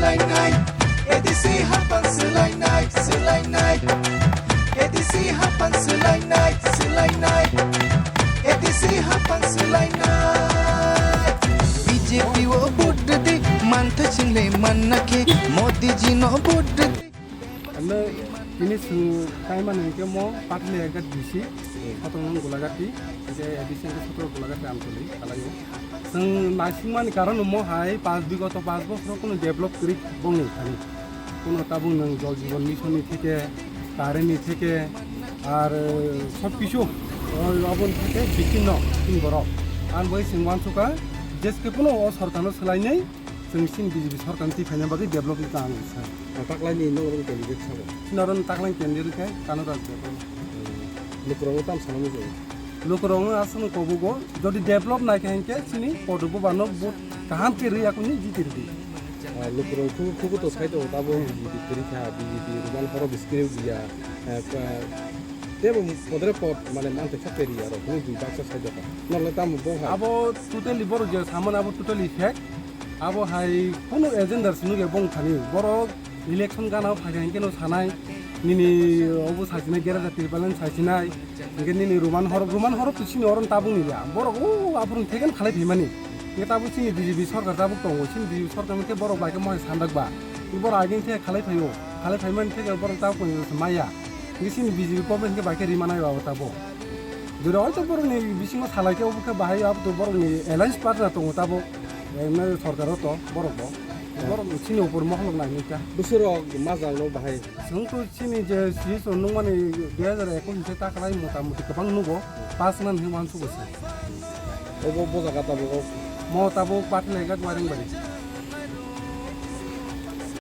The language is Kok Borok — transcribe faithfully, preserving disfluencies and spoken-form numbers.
Lainai, A D C hapang swlainai, swlainai. A D C hapang swlainai, swlainai. A D C hapang swlainai. B J P o vote rwdi, mantha chingle manna khe, Modi ji no vote rwdi. Ano tini swng kaimani hwnkhe mo Pathailai D C, Sotro nung Golagati, hwnkhe A D C hwnkhe Sotro Golagati Amtoli, Kalaio. Chwng naisingmani karon omo hai, pas, bigoto pas bosoro kunu develop kwrwi bongni thani. Kunu tabuk nwng Jal Jeevan Mission ni theke, current ni theke, ar, eh, sob kisu, o, aboni theke bikinno chini borok. Ang bai chwng uansukha, jeske kunu o sorkarno swlainai, chwng chini B J P sorkarni twi phaina bagwi develop ni tang sa. Taklaini nung candidate sabo? Chini oro taklai candidate khe Kanuraj Debbarma. Lukurokno tam sana muchung? Lukurokno aswkno kobugo, jodi develop naikha hinkhe chini Paduk Bubano vote kaham khe rwi yakuni jiti rwdi. Ah, lukurok khubu khubu to sai tongo, tabo B J P kwrwi kha, B J P rwmani horo biscript diya, eh, ka-, tebo modere pot mane mantwi kha keri aro, hwnwi bui baksa sai dokha. Nokle tamo bo hai? Abo totally borok je samani abo totally fake. Abo hai kunu agenda swnwi bong thani. Borok election gana o phaikha hinkhe no sanai, nini obo saisinai, Gerajak Tripalian saisinai, hinkhe nini Roman Horop, Roman Horop to chini oron tabuk ni ya. Borok o aphuru theken khalai phaimani. Hinkhe tabuk chini B J P sorkar tabuk tongo, chini B J P sorkar hinkhe borok bai khe mohai sandak ba. Borok agini theke khalai phaio, khalai phaimani theke borok tabuk maya. Hinkhe chini B J P government hinkhe bai khe rimanai ba tabuk. Jora hoito borokni bisingo salai khe obo khe bahai abo to borokni alliance partner tongo tabuk. Emne sorkar o to borok bo. Borok chini upor mohlok nai nukya. Bwswrok majang no bahai. Chwng to chini je C S O nukmani dui hajar ekwis ni se ta khlai mota moti kwbang nugo. Pass nan hin wansugo se. Obo bo jaga tabuk o. Mo tabuk Pathailai ghat Warengbari.